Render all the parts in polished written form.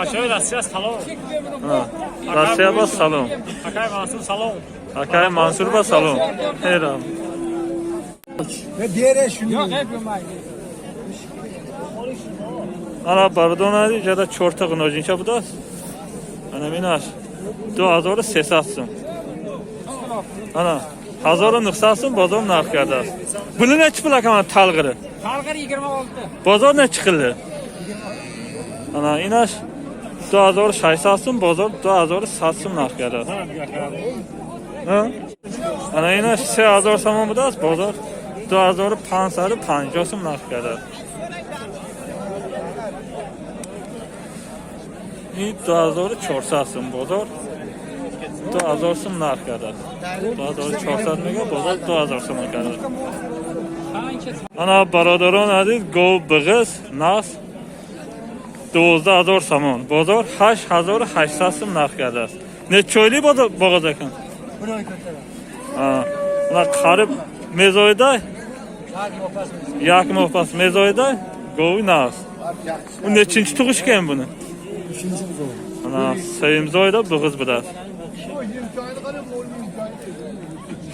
Бачаҳои Россия, салом. Россия ба салом. Акай Мансур, салом. Акай Мансур ба салом. Хейрам. Ана бардонади ҷада чорта ғуножинча будааст. Ана минаш 2300 сум. Ана 1900 сум бозор нарх кардааст. Буни nechi pul aka mana talg'iri? Talg'ir 26. Бозор nechi qildi? Ана инаш 2600 сум, бозор 2100 сум нарх кардааст. Ҳа? Ана инаш 3000 сомон будааст, бозор 2550 сум нарх кардааст. Ин 2400 сум, бозор 2000 сум нарх кардааст. 2400 мега, бозор 2000 сум кардааст. Ана бародарон азиз, гов биғиз нас 12000 сомон, бозор 8800 сум нарх кардааст. Нечойлӣ боғоз акан? Ана қариб мезоида, як моҳ пас мезоида гови нас. У нечинчи туғиш кен буни? Ана сеюмзоида буғиз будааст.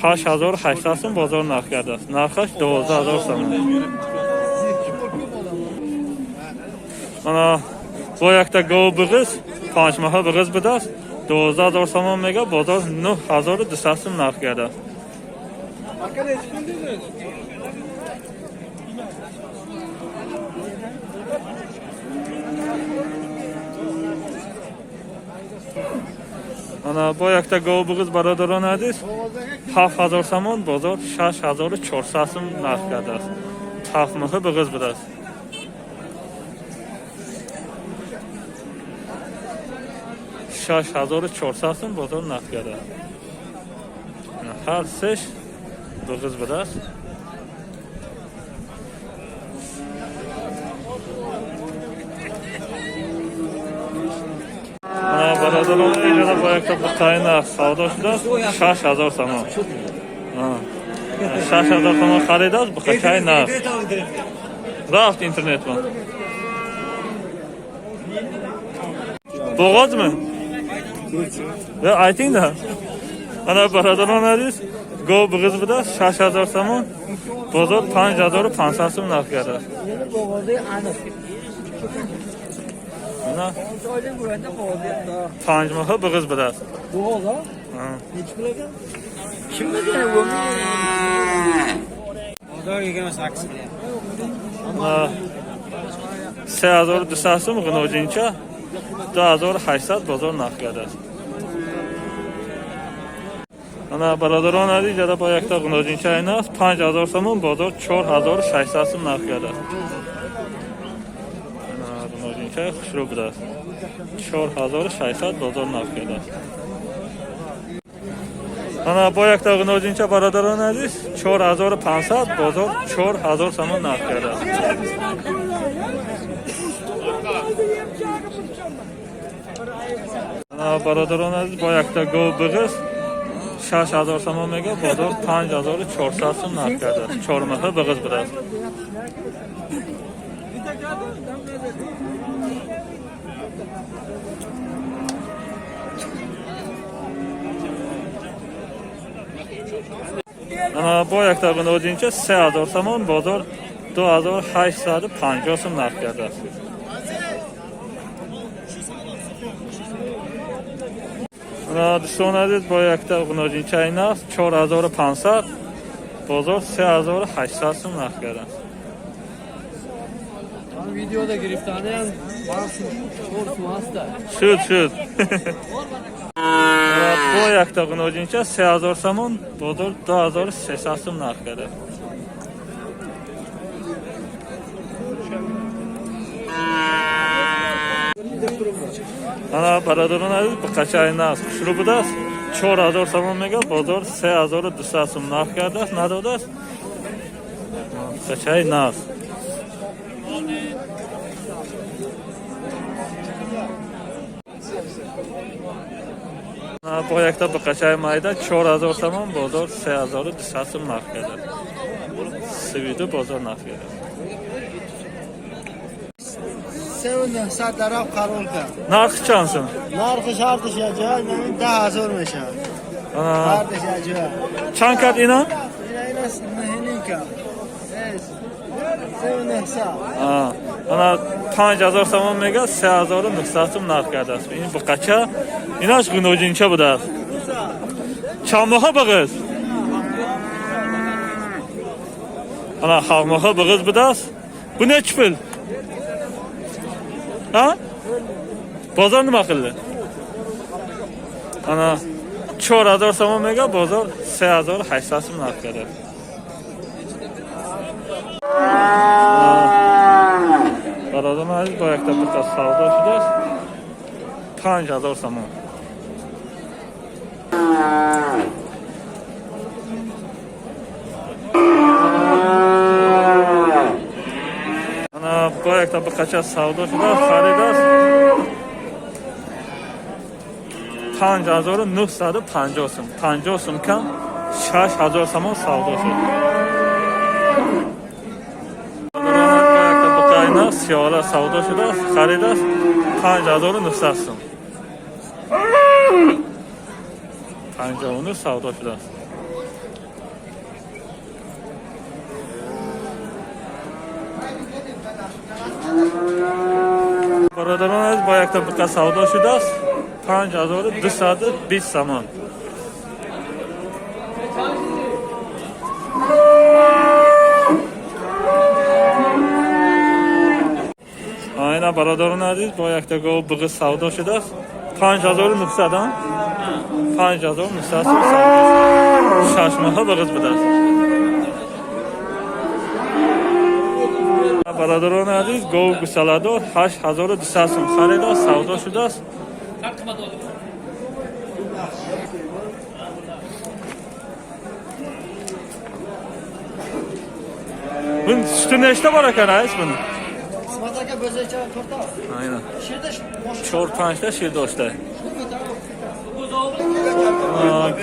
8800 сум бозор нарх кардааст. Нархаш 12000 сомон. Ана бо якта гов буғиз, панҷмоҳа буғиз будааст. 12000 сомон мега, бозор 9200 сум нарх кардааст. Ана бо якта гов буғиз, бародарони азиз, 7000 сомон, бозор 6400 сум нарх кардааст. Ҳафтмоҳа буғиз будааст. 6400 сум бозор нарх кардааст. Ҳар сеш буғиз будааст. Ана бародарон, иҷода бо якта буқайна савдо шудааст, 6000 сомон. 6000 сомон харидааст буқачаи нағз. Рафт интернетмон. Боғозми? Айтингда. Ана бародарон азиз, гов буғиз будааст, 6000 сомон, бозор 5500 сум нарх кардааст. Ана панҷмоҳа буғиз будааст. Kim dedi bu? Bozor 28 qilyapti. 3200 сум ғуноҷинча, 2800 бозор нарх кардааст. Ана бародарон азиз, ҷада бо якта ғуноҷинча ин аст, 5000 сомон, бозор 4600 сум нарх кардааст. Ана ғуноҷинчаи хушрӯ будааст. 4600 бозор нарх кардааст. Ана бо якта ғуноҷинча, бародарон азиз, 4500, бозор 4000 сомон нарх кардааст. Ана бародарон азиз, бо якта гов буғиз 6000 сомон мега, бозор 5400 сум нарх кардааст. Чормоҳа буғиз будааст. Ана бо якта ғуноҷинча 3000 сомон, бозор 2850 сум нарх кардааст. Ана дӯстони азиз, бо якта ғуноҷинча ин аст, 4500, бозор 3800 сум нарх кардааст. Videoda giriftaniyam Шуд, шуд. Бо якта ғуноҷинча 3000 сомон, бозор 2300 сум нарх кардааст. Ана бародарон азиз, буқачаи нағз хушрӯ будааст. 4000 сомон мега, бозор 3200 сум нарх кардааст, надодааст. Буқачаи нағз. Бо якта буқачаи майда 4000 сомон, бозор 3200 сум нарх кардааст. Сивиду бозор нарх кардааст. 3900 درب قرار کرد. Нарх чанд сум? نرخش هر دوش یه جای نمین 10,000 میشه. Ана هر دوش یه جای. чанд кард ина? اینا اینا 9.5 کرد. 3900. А, ана 5000 сомон мега, 3900 сум нарх кардааст. Ин буқача, инаш гуноҷинча будааст. Чанд моҳа бағиз? Ана ҳафт моҳа бағиз будааст. Бу nechi pul? Ha? Бозор nima qildi? Ана 4000 сомон мега, бозор 3800 сум нарх кардааст. Бародарон азиз, бо якта буқа савдо шудааст. 5000 сомон. Ана бо якта буқача савдо шудааст, харидааст. 5950 сум. 50 сум кам 6000 сомон савдо шуд. Бародарон, бо якта буқайна сиёра савдо шудааст, харидааст 5900 сум. 59 савдо шудааст. Бародарон азиз, бо якта буқа савдо шудааст 5220 сомон. Айна бародарон азиз, бо якта гов буғи савдо шудааст 5900 а? 5900 сум савдо шуд. 6 моҳа буғиз будааст. Бародарони азиз, гов гусаладор 8200 сум харидааст, савдо шудааст. Buni suti nechta bor ekan, rais buni? قسمت اگه بزرگ چند تورتا. Aynan. شیردش Чор панҷта шир дошта.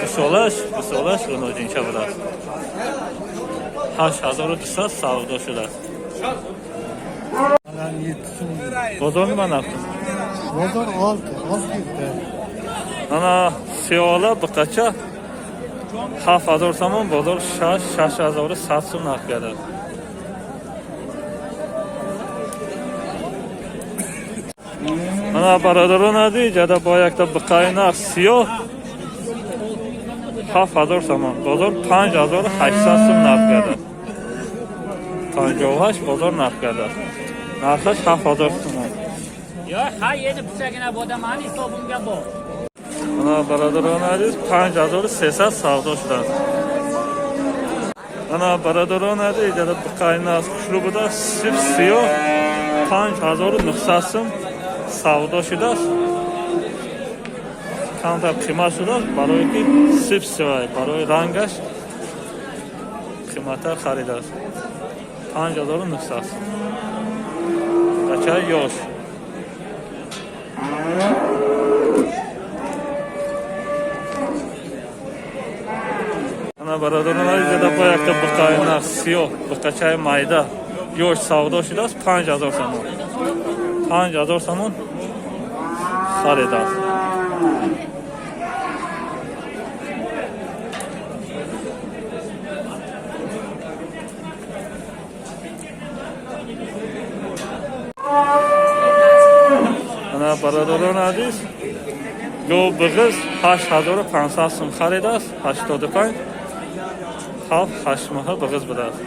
Гусолаш, гусолаш гуноҷинча будааст. 8200 савдо шудааст. Бозор nima narxi? Bozor 6, 6 gitti. Ана сиёла буқача 7000 сомон, бозор 6 6100 сум нарх кардааст. Ана бародарон азиз, ҷада бо якта буқаи нарх сиёҳ 7000 сомон, бозор 5800 сум нарх кардааст. 58 бозор нарх кардааст. Нархаш 7000 сомон. Yo, ha yedi pichagina bo'daman hisobimga bor. Ана бародарон азиз, 5300 савдо шудааст. Ана бародарон азиз, ҷада буқаи наз хушрӯ будааст, сиф сиёҳ 5900 сум савдо шудааст. Камтар қимат шудааст, барое ки сиф сиёҳ, барои рангаш қиматтар харидааст. 5900 сум. Бачаи ёш. Ана бародарон азиз, ҷада бо якта буқаи нағз сиёҳ, буқачаи майда ёш савдо шудааст 5000 сомон. 5000 сомон харидааст. Ана бародарон азиз, гов буғиз 8500 сум харидааст, 85 7-8 моҳа буғиз будааст.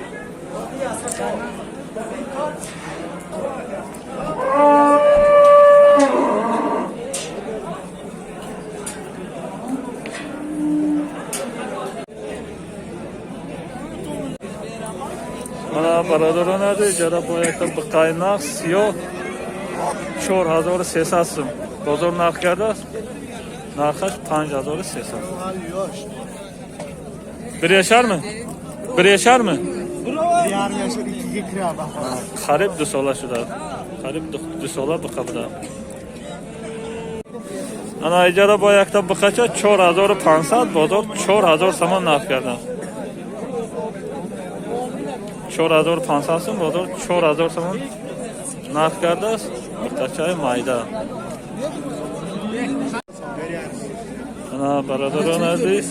Ана бародарон азиз, ҷада бо якта буқаи нағз сиёҳ 4300 сум бозор нарх кардааст, нархаш 5300. Bir yaşar mı? Bir yaşar mı? Bir yarım yaşar 2'ye kira bak. Қариб 2 сола шудааст. Қариб 2 сола буқа будааст. Ана иҷара бо якта буқача 4500, бозор 4000 сомон нарх кардааст. 4500 сум, бозор 4000 сомон. Нарх кардааст буқачаи майда. Ана, бародарон азиз,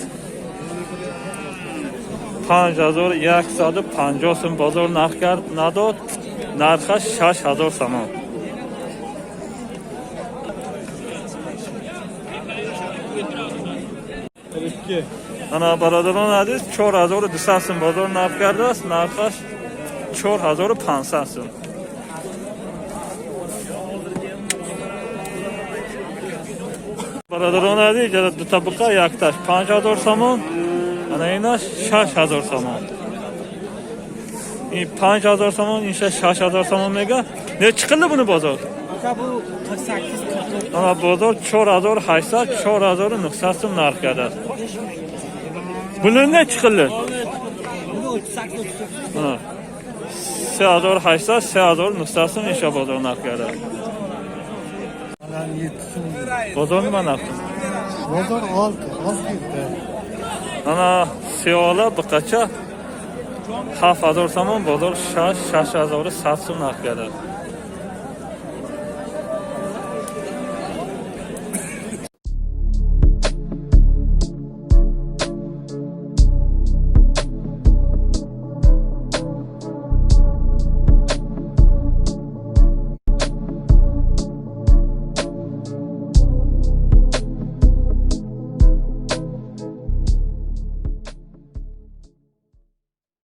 5150 сум бозор нарх кард, надод, нархаш 6000 сомон. Ана, бародарон азиз, 4200 сум бозор нарх кардааст, нархаш 4500 сум. Бародарон азиз, иҷозат, ду табақа, якташ 5000 сомон, ана инаш 6000 сомон. Ин 5000 сомон, инша 6000 сомон мега. Не чӣ қилди буни бозор? Aka, bu 48 49. Ана, бозор 4800, 4900 сум нарх кардааст. Буни не чӣ қилди? Bunu 38 39. Ана, 3800, 3900 сум инша бозор нарх кардааст. Бозор нима нарх? Bozor 6, 6 yilda. Ана, сиёла буқача 7000 сомон, бозор 6, 6100 сум нарх кардааст.